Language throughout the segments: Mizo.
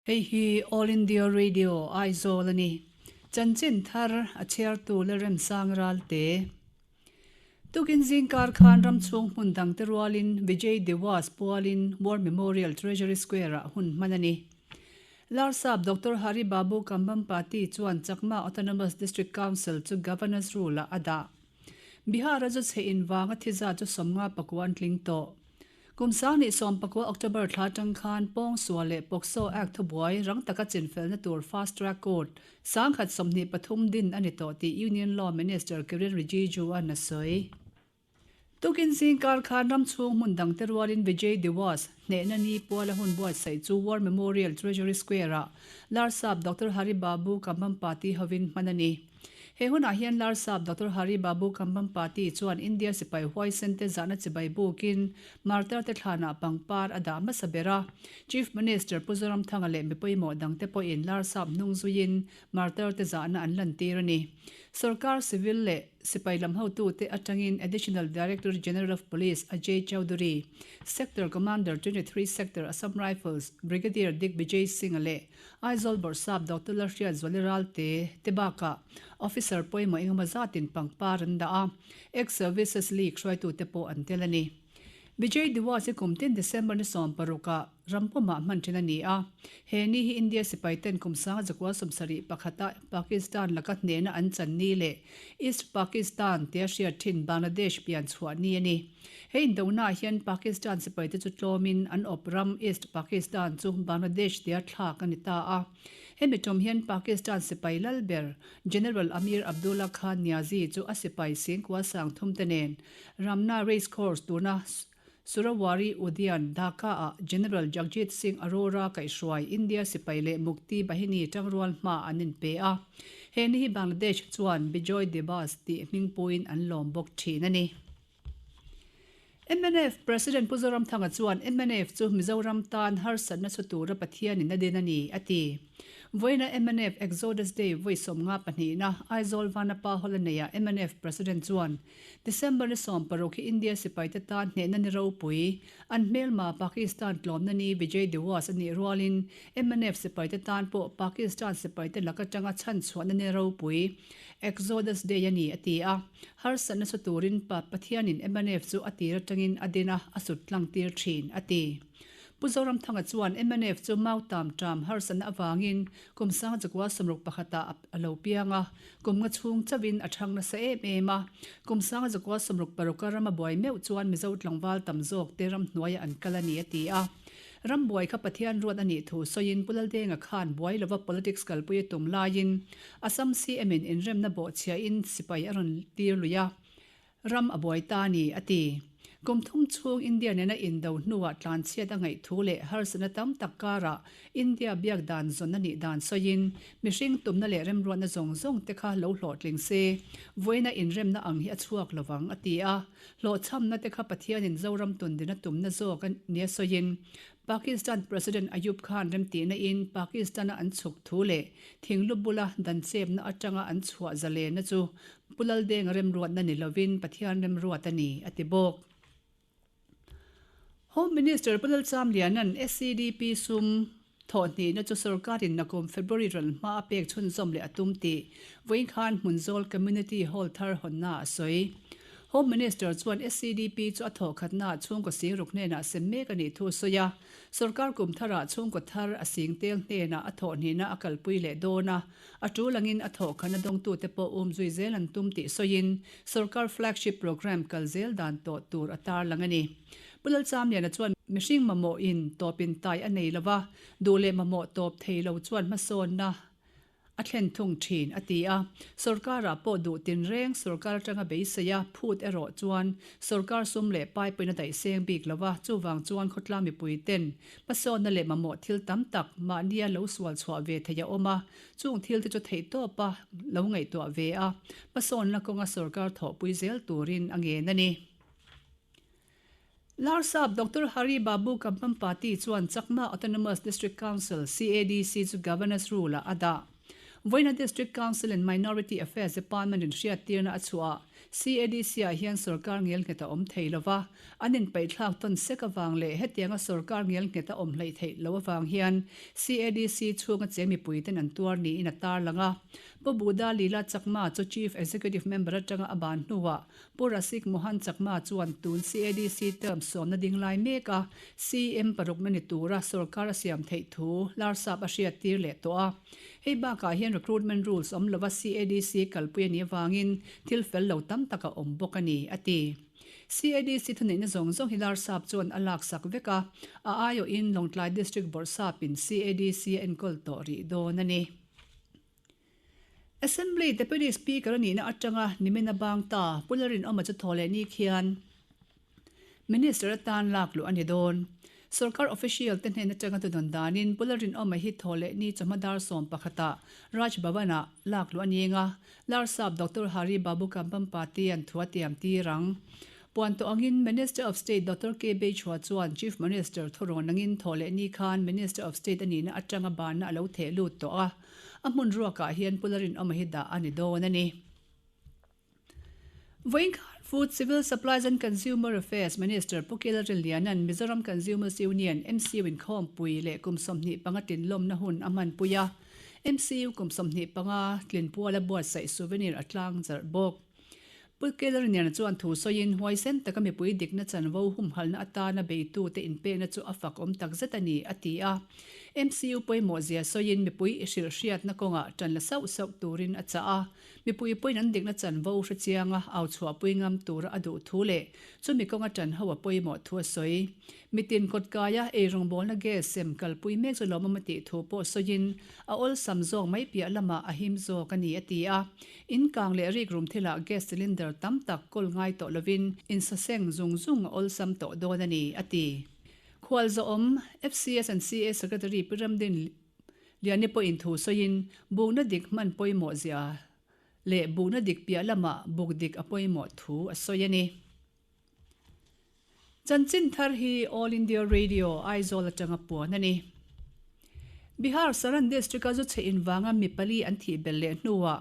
Hei hi All India Radio, Aizawl a ni. Chanchin thar a chhiartu Lalremsang Ralte. Tukin zingkar khan ram chhung hmun dangte rualin Vijay Diwas pualin War Memorial Treasury Square-ah hun hman a ni. Larsap Doctor Hari Babu Kambhampati chuan Chakma Autonomous District Council chu Governor's Rule-ah a dah. Bihar-a zu chhe invanga thi zat chu 54 an tling tawh. Kum 2019 October thla atang khan Pawngsual leh POCSO Act thubuai rang taka chinfelna tur Fast Track Court 1023 din a ni tawh tih Union Law Minister Kiren Rijiju-a'n a sawi. Tukin zingkar khan ram chhung hmun dangte rualin Vijay Diwas, hnehna ni puala hun buatsaih chu War Memorial Treasury Square-ah Larsap Doctor Hari Babu Kambhampati hovin hman a ni. He hunah hian Larsap Doctor Hari Babu Kambhampati chuan India sipai huaisen te zahna chibai bukin martar te thlanah pangpar a dah hmasa ber a. Chief Minister Pu Zoramthanga leh mi pawimawh dangte pawhin Larsap hnung zuiin martar te zahna an lantir a ni. Sorkar civil leh Sipai lam hotute atangin Additional Director General of Police Ajay Chowdhury, Sector Commander 23 Sector Assam Rifles Brigadier Digvijay Singh-a leh Aizawl Bawrhsap Doctor Lalhriat Zuali Ralte te bakah Officer pawimawh engemaw zatin pangpar an dah a, Ex-Services League hruaitute pawh an tel a ni. Vijay Diwas hi kum tin December ni 16 ah ram pumah hman thin a ni a. He ni hi India sipai ten kum 1971 a Pakistan laka hnehna an chan ni leh East Pakistan tia hriat thin Bangladesh pian chhuah ni a ni. He indona ah hian Pakistan sipai te chu tlawmin an awp ram East Pakistan chu Bangladesh tia thlak a ni ta a. Hemi tum hian Pakistan sipai lal ber General Amir Abdullah Khan Niazi chu a sipai singkua 3000 te nen Ramna Race Course tuna Surawari Udyan, Dhaka-ah General Jagjit Singh Arora kaihhruai India sipai leh Mukti Bahini tangrual hma an inpe a. He ni hi Bangladesh chuan Bijoy Dibas tih hmingpuiin an lawm bawk thin a ni. Mnf President Pu Zoramthanga chuan mnf chu Mizoram tan harsatna chhu tura Pathianin a din a ni, a ti. Vawiina mnf Exodus Day vawi 52na Aizawl Vanapa Hall a neiah mnf President chuan December ni 16 hi India sipaite tan hnehna ni ropui, an hmelma Pakistan tlawmna ni Vijay Diwas a nih rualin mnf sipaite tan pawh Pakistan sipaite lak atanga chhanchhuahna ni ropui, Exodus Day a ni, a ti a. Harsatna chu turin Pathianin mnf chu a tir atangin a din a, a sut tlang tir thin, a ti. Pu Zoramthanga chuan mnf chu mau tam ṭam harsatna avangin kum 1961 ah a lo piang a, kum nga chhung chauhin a chhang nasa em em a. Kum 1966 a ram a buai meuh chuan Mizo tlangval tam zawk te ramhnuaiah an kal a ni a ti a. Ram buai kha Pathian ruat a nih thu sawiin Pu Laldenga khan buai lova politics kalpui a tum laiin Assam CM in inremna bawhchhiahin sipai a rawn tir lui a, Ram a buai ta a ni, a ti. Kum thum chhung India nena indo hnuah tlanchhiat a ngaih thu leh harsatna tam tak karah India biak dan zawn a nih dan sawiin, mihring tumna leh remruatna zawng zawng te kha lo hlawhtling se, vawiina inremna ang hi a chhuak lovang, a ti a. Hlawhchhamna te kha Pathianin Zoram tundina tumna zawk a nia sawiin, Pakistan President Ayub Khan remtihna in Pakistan-a an chhuk thu leh thinglu bula dan chepna atanga an chhuah zalenna chu Pu Laldenga remruatna ni lovin Pathian remruat a ni, a ti bawk. Home Minister Pu Lalchamliana'n SEDP sum thawhhnihna chu sorkarin nakum February rawn hma a pek chhunzawm leh a tum tih vawiin khan Hmunzawl Community Hall thar hawnna a sawi. Home Minister chuan SEDP chu a thawhkhatnaah chhungkaw singruk hnenah sem mek a nih thu a sawi a. Sorkar kum tharah chhungkaw thar a sing tel hnenah a thawhhnihna a kalpui leh dawn a, a tul angin a thawhkhatna dawngtute pawh um zui zel an tum tih sawiin sorkar flagship programme kal zel dan tawh tur a tarlang a ni. Pu Lalchamliana chuan mihring mamawhin tawpin tai a nei lova, duh leh mamawh tawp thei lo chuan hmasawnna a thlen thung thin, a ti a. Sorkarah pawh duh tinreng sorkar atanga beisei a, phut erawh chuan sorkar sum leh pai pawhin a daih seng bik lo a, chuvang chuan khawtlang mipui ten hmasawnna leh mamawh thil tam tak mahnia lo sual chhuah ve theih a awm a, chung thil te chu theihtawpa lo ngaihtuah ve a, hmasawnna kawnga sorkar thawhpui zel turin a ngen a ni. Larsap Doctor Hari Babu Kambhampati chuan Chakma Autonomous District Council, CADC, chu Governor's Rule-ah a dah. Vawiina District Council and Minority Affairs Department-in hriattirna a chhuah. CADC-ah hian sorkar ngelnghet a awm thei lo va, an inpaihthlak tawn sek avang leh hetianga sorkar ngelnghet a awm hleih theih loh avang hian CADC chhunga cheng mipuiten an tuar niin a tarlang a. Pu Buddha Lila Chakma chu Chief Executive Member atanga a ban hnuah Pu Rasik Mohan Chakma chuan tun CADC term sawmna ding lai meka CM parukna ni tura sorkar a siam theih thu Larsap a hriattir leh tawh a. Hei bakah hian recruitment rules awm lova CADC kalpui a nih avangin thil fel lo tam tak a awm bawk a ni, a ti. CADC thuneihna zawng zawng hi Larsap chuan a laksak vek a, a aiawhin Lawngtlai District Bawrhsapin CADC a enkawl tawh rih dawn a ni. Assembly Deputy Speaker a nihna atanga nimin a bang ta, Pu Lalrinawma chu thaw leh ni khian Minister atan lak luh a ni dawn. Sorkar official te hnen atanga thudawn danin Pu Lalrinawma hi thaw leh ni chawhma dar sawmpakhatah Raj Bhavan-ah lak luh a ni eng a, Larsap Doctor Hari Babu Kampampati-a'n thu a tiam tir ang. Puan tawh angin Minister of State Doctor K. Beichhua chuan Chief Minister thurawn angin thaw leh ni khan Minister of State a nihna atanga banna a lo theh lut tawh a. A hmun ruakah hian Pu Larinawma hi dah a ni dawn a ni. Vawiin khan Food, Civil Supplies and Consumer Affairs Minister Pu Kela Rinliana'n Mizoram Consumers Union, MCU, inkhawmpui leh kum 25 tlinlawmna hun a hmanpui a. MCU kum 25 tlin puala buatsaih souvenir a tlang zarh bawk. Pu Kellernian chuan thu sawiin huaisen taka mipui dikna chanvo humhalhna atana beitute inpekna chu a fak awm tak zet a ni, a ti a. MCU pawimawh zia sawiin mipui i hrilhhriatna kawngah ṭan la sauh sauh turin a chah a. Mipui pawhin an dikna chanvo hre chianga au chhuahpui ngam tura a duh thu leh chumi kawnga ṭan ho a pawimawh thu a sawi. Mitin kawtkaia ei rawngbawlna gas sem kalpui mek chu lawmawm a tih thu pawh sawiin a awlsam zawk mai piah lamah a him zawk a ni, a ti a. In kang leh rik rum thilah gas cylinder tam tak kawl ngai tawh lovin insaseng zung zung a awlsam tawh dawn a ni, a ti. Khualzawm, FCS and CA Secretary Pi Ramdin Liani pawhin thu sawiin bukna dik hman pawimawh zia leh bukna dik piah lamah buk dik a pawimawh thu a sawi a ni. Chanchin thar hi All India Radio, Aizawl atanga puan a ni. Bihar Saran District-a zu chhe invanga mi pali an thih belh leh hnuah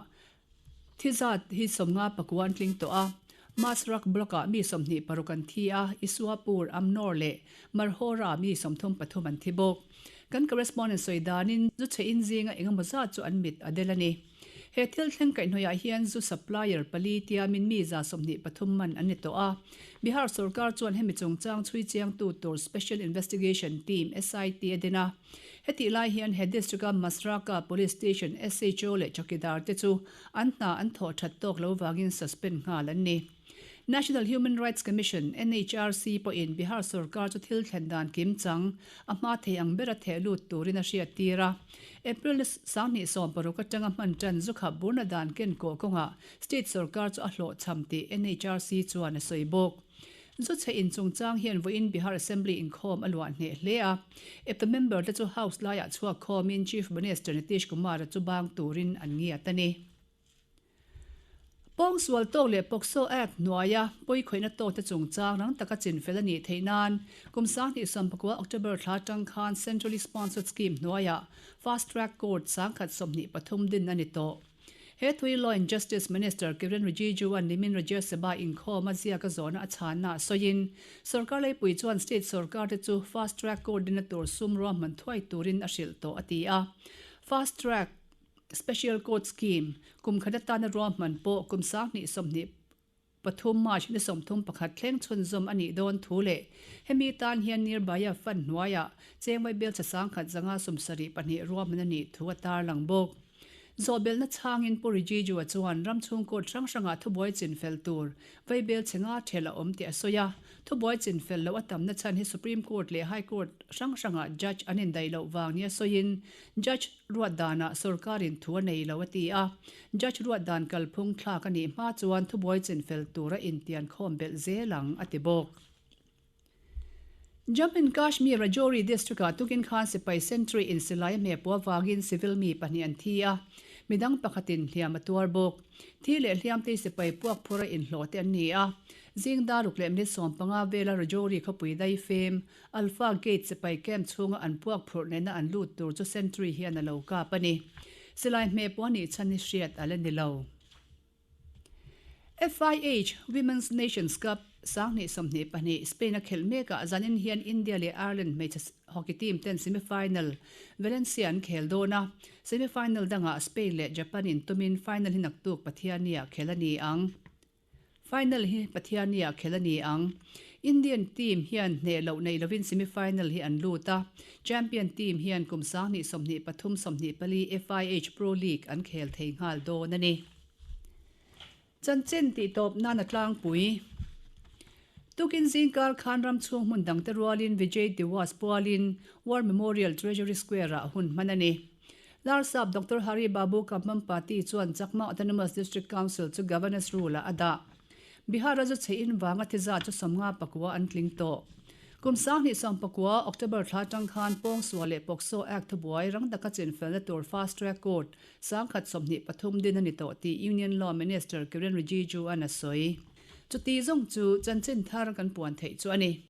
thi zat hi 59 an tling tawh a. Masrak Block-ah mi 26 an thi a, Iswapur, Amnor leh Marhora-ah mi 33 an thi bawk. Kan correspondent sawi danin zu chhe in zinga engemaw zat chu an mit a del a ni. He thil thleng kaihhnawihah hian zu supplier pali tiamin mi 23 man an ni tawh a. Bihar sorkar chuan hemi chungchang chhui chiangtu tur Special Investigation Team, SIT, a din a. Hetih lai hian he district-a Masraka Police Station SHO leh chawkidar te chu an hna an thawh that tawk lo vangin suspend nghal an ni. National Human Rights Commission, NHRC, pawhin Bihar sorkar chu thil thlen dan kim chang a hma thei ang bera theh lut turin a hriattir a. April ni 2016 atanga hman tan zu khap burna dan ken kawh kawngah state sorkar chu a hlawhchham tih NHRC chuan a sawi bawk. Zu chhe in chungchang hian vawiin Bihar Assembly inkhawm a luah hneh hle a. Epta member te chu House laiah chhuak khawmin Chief Minister Nitish Kumar-a chu bang turin an ngiat a ni. Pawngsual tawk leh POCSO Act hnuaia pawikhawihna tawkte chungchang rang taka chinfel a nih theih nan kum 2019 October thla atang khan Centrally Sponsored Scheme hnuaiah Fast Track Court 1023 din a ni tawh. He thui Law and Justice Minister Kiren Rijiju-a'n nimin Rajya Sabha inkhawm a ziak a zawhna a chhanna sawiin sorkar leipui chuan state sorkar te chu Fast Track Court dinna tur sum ruahman thuai turin a hrilh tawh a ti a. Fast Track Special Court Scheme, kum khat atana ruahman pawh kum 2023 March ni 31 thleng chhunzawm a nih dawn thu leh hemi tan hian Nirbhaya Fund hnuaiah chengmai belchhe 1,572 ruahman a nih thu a tarlang bawk. Zawhbelhna chhangin Pu Rijiju-a chuan ram chhung court hrang hrangah thubuai chinfel tur vaibelchhe nga ṭhelh a awm tih a sawi a, thubuai chinfel loh a tamna chhan hi Supreme Court leh High Court hrang hrangah judge an indaih loh vang nia sawiin Judge ruat danah sorkarin thu a nei lo a ti a, Judge ruat dan kalphung thlak a nih hma chuan thubuai chinfel tura intian khawm belh zel ang a ti bawk. Jammu and Kashmir Rajouri district-ah tukin khan sipai sentry in silai a hmeh puah avangin civil mi pahnih an thi a, midang pakhatin hliam a tuar bawk. Thi leh hliamte sipai puak phura inhlawh te an ni a, zing daruk leh minute 15 vela Rajouri khawpui daifem Alpha Gate sipai camp chhunga an puak phurh nena an lut tur chu sentry hian a lo kap a ni. Silai hmeh pawh a nih chhan hi hriat a la ni lo. FIH Women's Nations Cup 2022 Spain-a khelh mekah zanin hian India leh Ireland hmeichhe hockey team ten semi-final Valencia an khel dawn a, semi-final dangah Spain leh Japan intumin final hi naktuk Pathianni-ah khelh a ni ang. Final hi Pathianni-ah khelh a ni ang. Indian team hian hneh loh nei lovin semi-final hi an lut a, champion team hian kum 2023 24 FIH Pro League an khel thei nghal dawn a ni. Chanchin tih tawp nan a tlangpui. Tukin zingkar khan ram chhung hmun dangte rualin Vijay Diwas pualin War Memorial Treasury Square-ah hun hman a ni. Larsap Doctor Hari Babu Kambhampati chuan Chakma Autonomous District Council chu Governor's Rule-ah a dah. Bihar-a zu chhe in vanga thi zat chu 51 an tling tawh. Kum 2019 October thla atang khan Pawngsual leh Pawksaw Act thubuai rang taka chinfelna tur Fast Track Court 1023 din a ni tawh tih Union Law Minister Kiren Rijiju-a'n a sawi. Chuti zawng chu chanchin thar kan puan theih chu a ni.